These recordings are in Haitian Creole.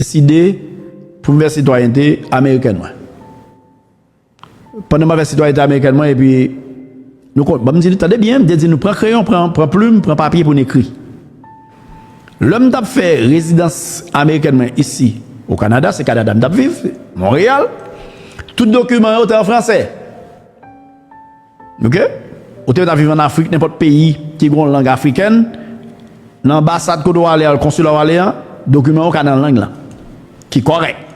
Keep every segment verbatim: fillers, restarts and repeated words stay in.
deside pou m fè sitwayènte amerikèn mwen. Pandan m ap fè sitwayènte amerikèn mwen, epi nou kon, ban m di, tande byen, m te di nou pran kreyon, pran, pran plim, pran papye pou n ekri. Lè m t ap fè rezidans amerikèn mwen isi, o Kanada, se Kanada m t ap viv, Monreyal, tout dokiman yo te an fransè. Oke? Ou te mèt ap viv ann Afrik, nenpòt peyi ki gen yon lang afrikèn, nan anbasad kote w ale a, konsila w ale a, dokiman yo ka nan lang lan, ki kòrèk.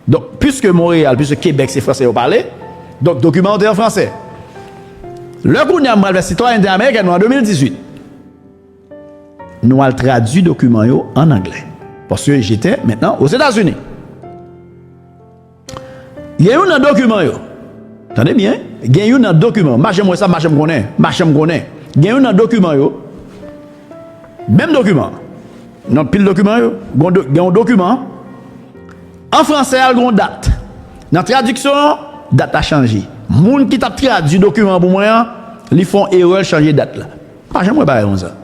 Donk, piske Monreyal, piske Kebèk, se fransè yo pale, donk, dokiman yo te an fransè. Lè kounye a m pral fè sitwayènte amerikèn mwen an de mil dizuit, nou al tradui dokiman yo ann anglè. Paske j'étais maintenant aux États-Unis. Gen youn nan dokiman yo. Tande byen, gen youn nan dokiman. M pa janm wè sa, m pa janm konnen. M pa janm konnen. Gen youn nan dokiman yo. Menm dokiman. Nan pil dokiman yo, gen yon do- gen yon dokiman. An fransè, al gen yon dat. Nan tradiksyon an, dat la chanje. Moun ki t ap tradui dokiman an pou mwen an, li fè yon erè, l chanje dat la. M pa janm wè bagay konsa.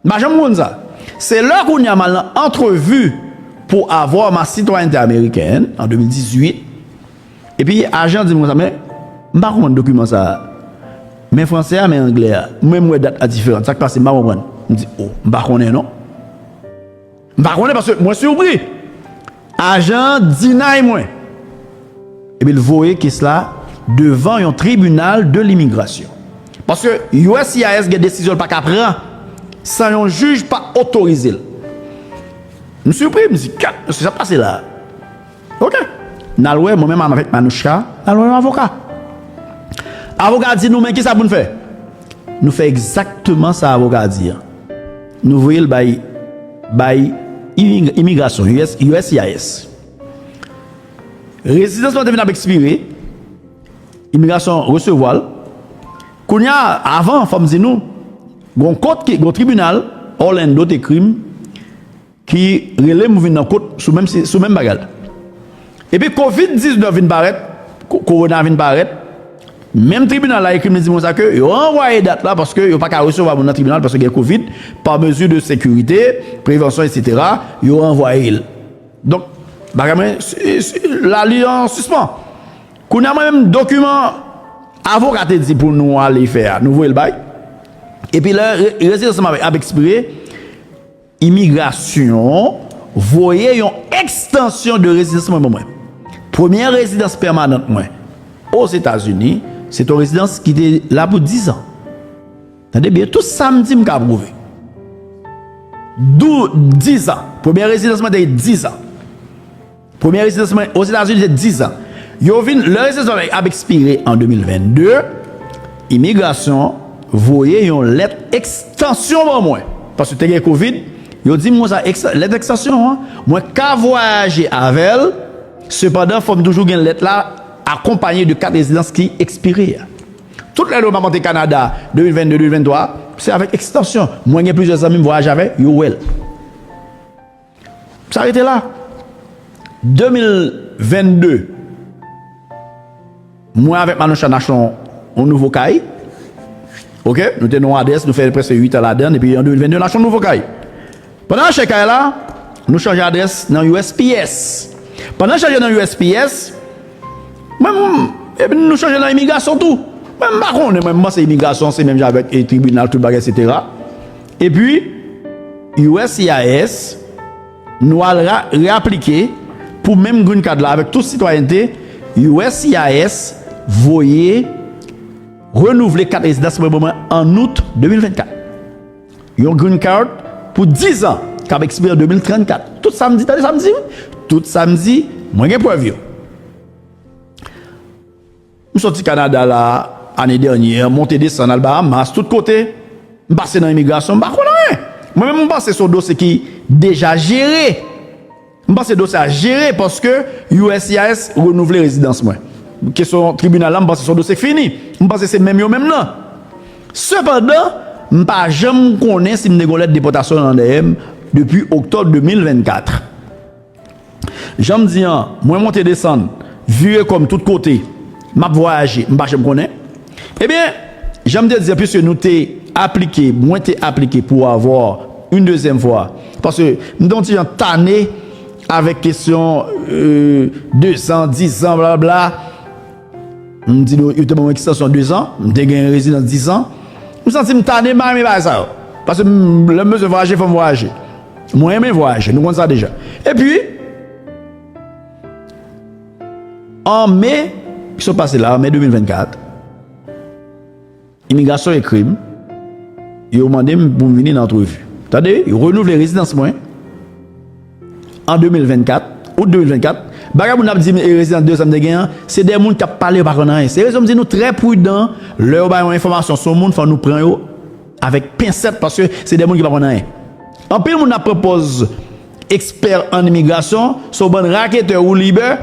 M pa janm konn sa. Se lè kounye a m al nan antrevi pour avoir ma citoyenneté américaine an de mil dizuit. Epi ajan di m konsa, men m pa konprann dokiman sa a. Men fransè a, men anglè a. Mwen, m wè dat la diferan. Sa k pase, m pa konprann. M di, o, m pa konnen non. M pa konnen paske mwen sipri. Ajan an deny mwen. Epi l voye kes la devan yon tribinal de limigrasyon. Paske U S C I S gen desizyon l pa ka pran san yon jij pa otorize l. M sipri, m di, kat, se sa k pase la a. Oke. N al wè, mwen menm avèk Manouchka, n al wè yon avoka. Avoka a di nou, men kisa pou n fè? Nou fè egzakteman sa avoka a di an. Nou voye l bay, bay imig- imigrasyon, U S, U S C I S. Rezidans mwen te vin ap ekspire, imigrasyon resevwa l. Kounye a, avan, fò m di nou, gon kot ki, gon tribinal, Orlando te ekri m, ki rele m vin nan kot sou menm, sou menm bagay la. Epi kovid diznèf vin parèt, ko- kowona vin parèt, menm tribinal la ekri m, li di m konsa ke yo ranvwaye dat la paske yo pa ka resevwa moun nan tribinal paske gen kovid, pa mezi de sekirite, prevansyon, etsetera, yo ranvwaye l. Donk, bagay mwen, si- si- la li an sispan. Kounye a mwen menm, dokiman avoka te di pou nou ale fè a, nou voye l bay. Epi lè re- rezidans mwen ap ekspire, imigrasyon voye yon ekstansyon de rezidans mwen ban mwen. Premyè rezidans pèmanant mwen Ozetazini, se te yon rezidans ki te la pou diz an. Tande byen, tout sa m di m ka pwouve. Dou, diz an. Premyè rezidans mwen te diz an. Premyè rezidans mwen Ozetazini se diz an. Yo vin, lè rezidans mwen ap ekspire an de mil vennde, imigrasyon voye yon lèt ekstansyon ban mwen. Paske te gen kovid, yo di m konsa, "Eksta- lèt ekstansyon an, mwen ka vwayaje avè l, sepandan, fò m toujou gen lèt la akonpanye de kat rezidans ki ekspire a." Tout lè yo m ap antre Kanada de mil vennde, de mil venntwa, se avèk ekstansyon. Mwen gen plizyè zanmi m vwayaje avè, yo wè l. Sa rete la. De mil vennde, mwen avèk Manouchka n achte yon, yon nouvo kay. Oke? Nou te nan yon adrès, nou fè prèske uit an ladan, epi an de mil vennde, n achte yon nouvo kay. Pandan n achte kay la, nou chanje adrès nan U S P S. Pandan n chanje nan U S P S, mwen, m- epi nou chanje nan imigrasyon tou. Mwen, m pa konnen, mwen, m panse imigrasyon se menm jan avèk, e, tribinal, tout bagay, etsetera. Epi, U S C I S, nou al ra- reaplike pou menm green card la avèk tout sitwayènte, U S C I S voye renouvle kat rezidans mwen ban mwen an out de mil vennkat. Yon green card pou diz an, k ap ekspire an de mil trannkat. Tout sa m di, tande sa m di, wi. Tout sa m di, mwen gen prèv yo. M sòti Kanada la, ane dènyè, monte desann, al Bahamas, tout kote. M pase nan imigrasyon, m pa konn anyen. Mwen menm, m panse se yon dosye ki deja jere. M panse dosye a jere paske U S C I S renouvle rezidans mwen. Kesyon tribinal la, m panse se yon dosye k fini. M panse se menm yo menm nan. Sepandan, m pa janm konnen si m te gen yon lèt depòtasyon nan dèyè m depi oktòb de mil vennkat. Jan m di an, mwen monte desann, vire kò m tout kote, m ap vwayaje, m pa janm konnen. Ebyen, jan m te di an, piske nou te aplike, mwen te aplike pour avoir une deuxième fois, paske m te yon ti jan tane avèk kesyon, euh, dezan, dizan, blablabla. M di nou, yo te ban mwen ekstansyon dezan, m te gen rezidans dizan. M santi m tane, m pa renmen bagay sa yo. Paske m, lè m bezwen vwayaje, fò m vwayaje. Mwen renmen vwayaje, nou konn sa deja. Epi, an me, ki sot pase la, an me de mil vennkat, imigrasyon ekri m, yo mande m pou m vini nan antrevi. Tande, yo renouvle rezidans mwen an de mil vennkat, out de mil vennkat. Bagay moun ap di m, e rezidans dezan m te gen an, se de moun k ap pale, yo pa konn anyen. Se rezon m di nou trè pridan, lè yo bay yon enfòmasyon sou moun, fò nou pran yo avèk pensèt, paske se de moun ki pa konn anyen. Anpil moun ap pran pòz ekspè an imigrasyon, se yon bann raketè ou libè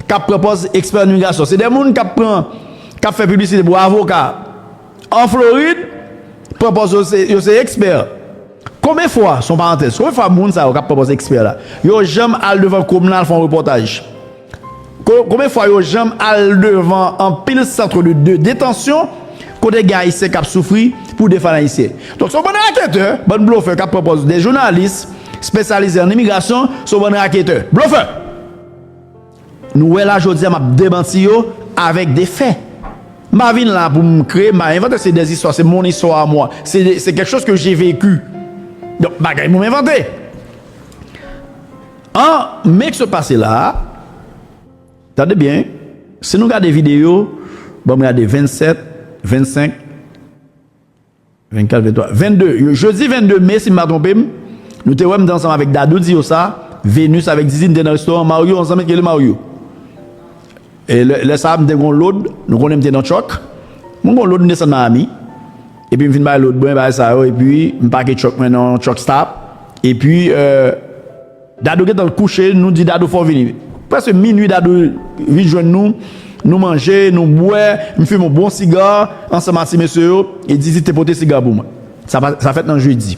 k ap pran pòz ekspè an imigrasyon. Se de moun k ap pran, k ap fè piblisite pou avoka an Florid, pran pòz yo se, yo se ekspè. Konbyen fwa, se yon parantèz, konbyen fwa moun sa yo k ap pran pòz ekspè la, yo janm al devan Chrome nan al fè yon repòtaj? Ko-, konbyen fwa yo janm al devan anpil sant de, de detansyon kote gen Ayisyen k ap soufri pou defann Ayisyen? Donk, se yon bann raketè, bann blofè k ap pran pòz de jounalis espesyalize an imigrasyon, se yon bann raketè. Blofè! Nou wè la jodi a, m ap demanti yo avèk de fè. M pa vin la pou m kreye, m pa envante, se de zistwa, se mon istwa a mwa. Se, se kèk choz ke j'ai vécu. Donk, bagay mwen m envante. An me k sot pase la a, tande byen, si nou gade videyo, ban m gade vennsèt, vennsenk, vennkat, venntwa, venndde. Yo, jedi venndde me, si m pa twonpe m, nou te wè m te ansanm avèk Dadou Diosa, Venus avèk Didi, m te nan restoran Mario, yon zanmi ki rele Mario. E lè, lè sa a, m te gon lòd, nou konnen m te nan truck. Mwen gon lòd, m desann Miami. Epi m fin bay lòd mwen, bagay sa yo, epi m pake truck mwen nan yon truck stop. Epi, euh, Dadou gentan kouche, nou di Dadou fò w vini. Prèske minui, Dadou vin jwenn nou, nou manje, nou bwè, m fimen yon bon siga ansanm ak ti mesye yo, e Didi te pote siga pou mwen. Sa pa, sa fèt nan jedi.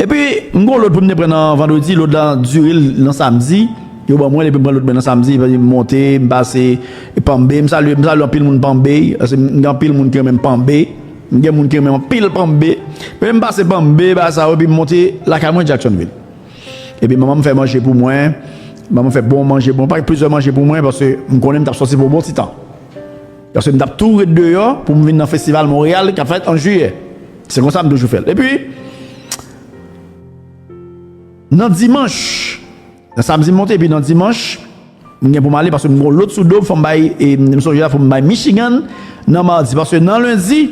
Epi, m gon lòd pou m te pran nan vandredi, lòd la dire l nan samdi, yo ban mwen l, epi m pran lòd mwen nan samdi, epi m monte, m pase Palm Bay, m salye, m salye anpil moun Palm Bay, paske m gen anpil moun ki renmen m Palm Bay, m gen moun ki renmen m anpil Palm Bay, epi m pase Palm Bay, bagay sa yo, epi m monte lakay mwen Jacksonville. Epi manman m fè manje pou mwen. Manman m fè bon manje pou mwen. Pa plizyè manje pou mwen paske m konnen m t ap sòti pou yon bon ti tan. Paske m t ap tou ret deyò pou m vin nan festival Montréal k ap fèt an jiyè. Se konsa m toujou fè l. Epi, nan dimanch, nan samdi m monte, epi nan dimanch, m gen pou m ale paske m gon lòd sou do m, fò m bay, e m sonje la, fò m bay Michigan nan madi, paske nan lendi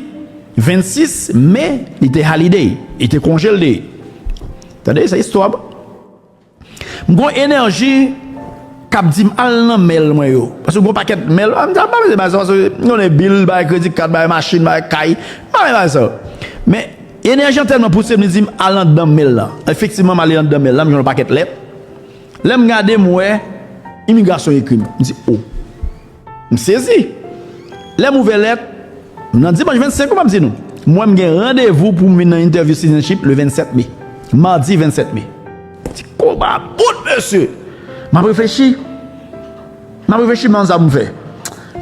vennsis me, li te holiday, li te konje l te ye. Tande, se istwa. M gon enèji k ap di m al nan mèl mwen yo. Paske m gon pakèt mèl, m di al pa mete bagay sa, paske m konnen bil, bagay kredi kat, bagay machin, bagay kay, m pa mete bagay sa yo. Men enèji an tèlman pouse m, li di m al anndan mèl la. Efektivman, m ale anndan mèl la, m jwenn yon pakèt lèt. Lè m gade, m wè imigrasyon ekri m. M di, o. M sezi. Lè m ouvè lèt, nan dimanch vennsenk, m ap di nou, m wè m gen randevou pou m vin nan entèvyou citizenship le vennsèt me. Madi vennsèt me. M di, kòman bout, mesye? M ap reflechi. M ap reflechi, m pa konn sa pou m fè.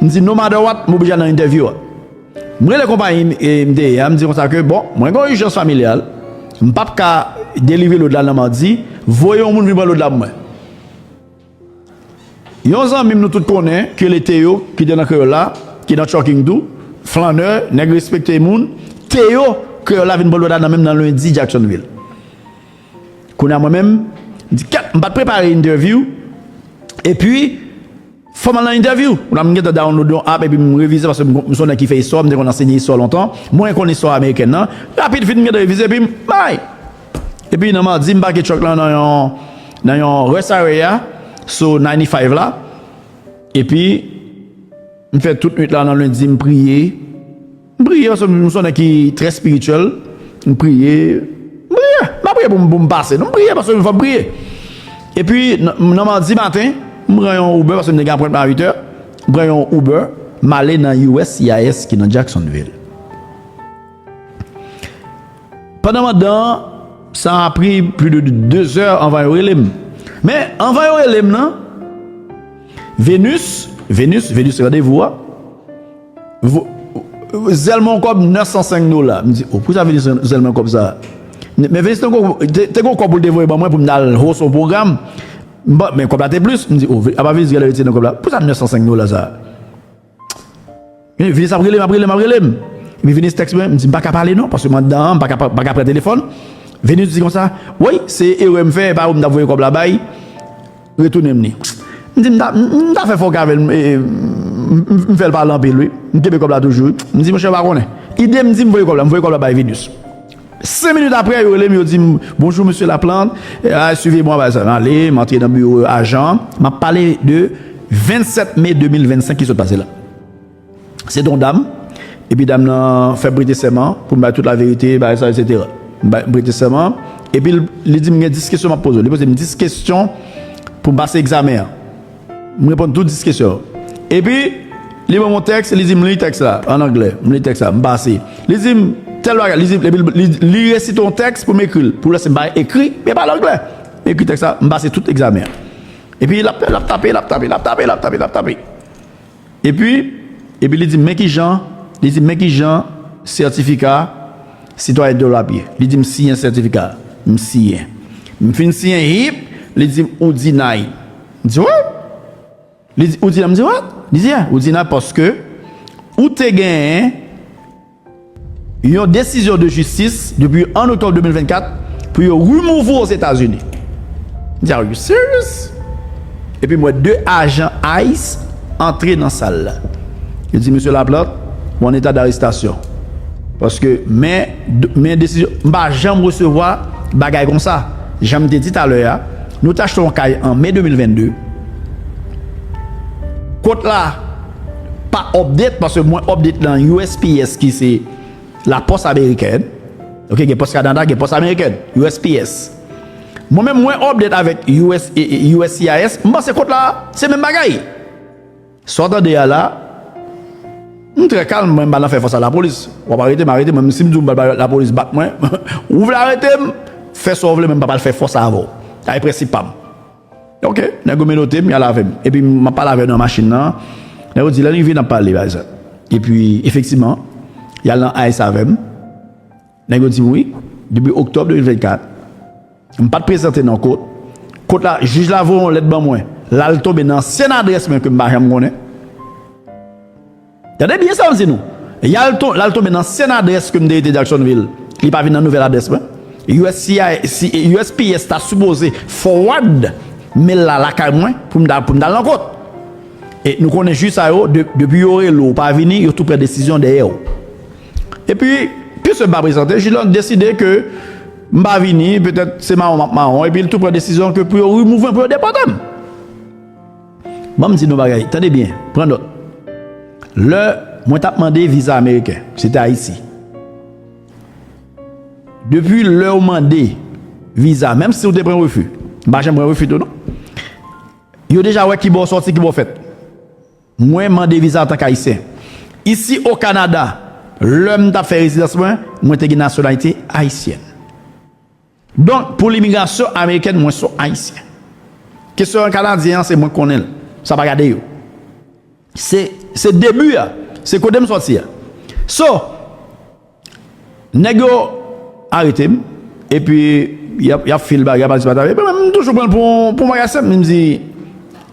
M di, no matter what, m oblije al nan entèvyou a. M rele konpayi m, e, m te ye a, m di konsa ke, bon, mwen gen yon ijans familyal, m p ap ka delivre lòd la nan madi, voye yon moun vin pran lòd la pou mwen. Yon zanmi m nou tout konnen, ki rele Teyo, ki te nan Kreyòl la, ki nan trucking tou, flannè, nèg respekte moun, Teyo, Kreyòl la vin pran lòd la nan men m nan lendi Jacksonville. Kounye a mwen menm, m di, kèt, m pa t prepare entèvyou, epi, fò m al nan entèvyou. Kounye a m gentan download yon app, epi m revize, paske m, m se yon nèg ki fè istwa, m te konn ansenye istwa lontan, mwen konn istwa amerikèn nan, rapid, fin m gentan revize, epi m bay. Epi nan madi, m pake truck lan nan yon, nan yon rest area sou ninety-five la. Epi, m fè tout nwit la nan lendi, m priye. M priye, paske m se yon nèg ki trè espirityèl. M priye. M priye. M pa priye pou m, pou m pase. Non, m priye, paske fò m priye. Epi, nan, nan madi maten, m pran yon Uber, paske m te gen apwentman a uit è. M pran yon Uber, m ale nan U S C I S ki nan Jacksonville. Pandan m anndan an, sa a pri plis de de zè anvan yo rele m. Men, anvan yo rele m nan, Venus, Venus, Venus randevou a, vo-, zèl mwen yon kòb nèf san senk dola. M di, o, poukisa Venus zèl mwen kòb sa a? Men Venus te gon, te, te gon kòb pou l te voye ban mwen pou m t al host yon pwogram. M pa, men kòb la te plis. M di, oh, apa Venus genlè retire nan kòb la? Pou sa nèf san senk dola sa? Venus ap rele m, ap rele m, ap rele m. Epi Venus tèks mwen, m di, m pa ka pale non, paske mwen anndan an, m pa ka, pa ka pran telefòn. Venus di konsa, wi, se erè m fè, e pa ou m t ap voye kòb la bay, retounen m li. M di, m ta, m ta fè fòk avè l, m, e, m, m, m fè l pale anpil, wi. M kenbe kòb la toujou, wi. M di, monchè, ou pa konnen. Ide m di m voye kòb la, m voye kòb la bay Venus. Senk minit apre, yo rele m, yo di m, bonjou, mesye Laplante. Ah, suivez-moi, bagay sa. M ale, m antre nan biwo ajan an. M ap pale de vennsèt me de mil vennsenk ki sot pase la. Se te yon dam, epi dam nan fè m prete sèman pou m bay tout laverite, bagay sa, etsetera. M bay, m prete sèman, epi l, li di m gen dis kesyon m ap poze w. Li poze m dis kesyon pou m pase egzamen an. M reponn tout dis kesyon yo. Epi, li ban m yon tèks, li di m li tèks la, ann anglè. M li tèks la, m pase. Li di m tèl bagay, li di, epi li, li resite yon tèks pou m ekri l. Pou lè se m pa ekri, men pale anglè. M ekri tèks la, m pase tout egzamen an. Epi, l ap, l ap tape, l ap tape, l ap tape, l ap tape, l ap tape. Epi, epi li di m, men kijan, li di m, men kijan sètifika sitwayènte w la ap ye. Li di m siyen sètifika. M siyen. M fin siyen, hip, li di m ou deny. M di, what? Li di, ou deny, m di, what? Li di, yeah, ou deny paske ou te genyen yon desizyon de jistis depi an oktòb de mil vennkat pou yo remove w Ozetazini. M di, are you serious? Epi m wè de ajan ice antre nan sal la. Yo di, mesye Laplante, ou an eta darestasyon. Paske, men, men desizyon, m pa janm resevwa bagay konsa. Jan m te di talè a, nou te achte yon kay an me de mil vennde. Kont la pa update, paske mwen update nan U S P S ki se lapòs amerikèn. Ok, gen pòs Kanada, gen pòs amerikèn, U S P S. Mwen menm, mwen update avèk U S, e, e, U S C I S, m panse kont la, se menm bagay. Sa w tande a la, m trè kalm, mwen m pa nan fè fòs a lapolis. W ap arete m, arete mwen, si m di w m pral bay lapolis bat mwen, ou vle arete m, fè sa w vle, men m pa pral fè fòs avè w. Sa e prensip pa m. Ok, nèg yo menote m, y al avè m. Epi m ap pale avè yo nan machin nan. Nèg yo di, lè n rive, n ap pale, pa egzanp. Epi, efektivman, y al nan ice avè m. Nèg yo di m wi, depi oktòb de mil vennkat, m pa t prezante nan kot. Kot la, jij la voye yon lèt ban mwen. L al tonbe nan ansyen adrès mwen ke m pa janm konnen. Tande byen sa m di nou. Y al ton-, l al tonbe nan ansyen adrès ke m te rete Jacksonville. Li pa vin nan nouvèl adrès mwen. U S C I, si, U S P S ta sipoze forward mail la lakay mwen pou m ta, pou m ta al nan kot. E nou konnen jij sa yo, de, depi yo rele w, ou pa vini, yo tou pran desizyon dèyè w. Epi, piske m pa prezante, jij la deside ke m pa vini, petèt se mawon m ap mawon, epi l tou pran desizyon ke pou yo remove mwen, pou yo depòte m. Ban m di nou bagay, tande byen, pran nòt. Lè mwen t ap mande viza ameriken, se te Ayiti. Depi lè w mande viza, menm si w te pran refi, m pa janm pran refi tou non. Yo deja wè kibò w sòti, kibò w fèt. Mwen mande viza antanke Ayisyen. Isi o Kanada, lè m t ap fè rezidans mwen, mwen te gen nasyonalite ayisyèn. Donk, pou limigrasyon amerikèn, mwen se yon Ayisyen. Kesyon Kanadyen an, se mwen k konnen l. Sa pa gade yo. Se, se debi a. Se kote m sòti a. So, nèg yo arete m, epi y ap, y ap fil bagay, y ap al ti patave. Epi mwen, m toujou pran l pou, pou yon bagay senp. M di,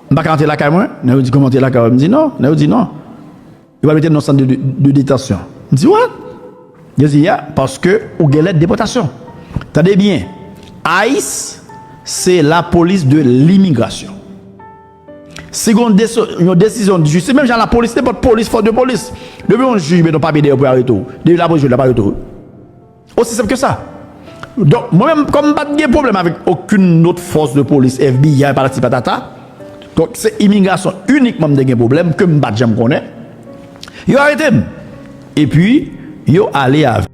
m pa ka antre lakay mwen. Nèg yo di, kòman antre lakay ou? M di, non. Nèg yo di, non. Yo pral mete m nan sant de, de, de detansyon. M di, what? Yo di, yeah, paske ou gen lèt depòtasyon. Tande byen, ice, se lapolis de limigrasyon. Si gen yon desi-, yon desizyon de jistis, menm jan lapolis, nenpòt polis, fòs de polis, depi yon jij mete yon papye dèyè w pou yo arete w, depi lapolis jwenn l ap arete w. Osi senp ke sa. Donk, mwen menm, kòm m pa t gen pwoblèm avèk okenn lòt fòs de polis, F B I, patati patata, donk, se imigrasyon inikman m te gen pwoblèm, ke m pa t janm konnen. Yo arete m. Epi, yo ale avè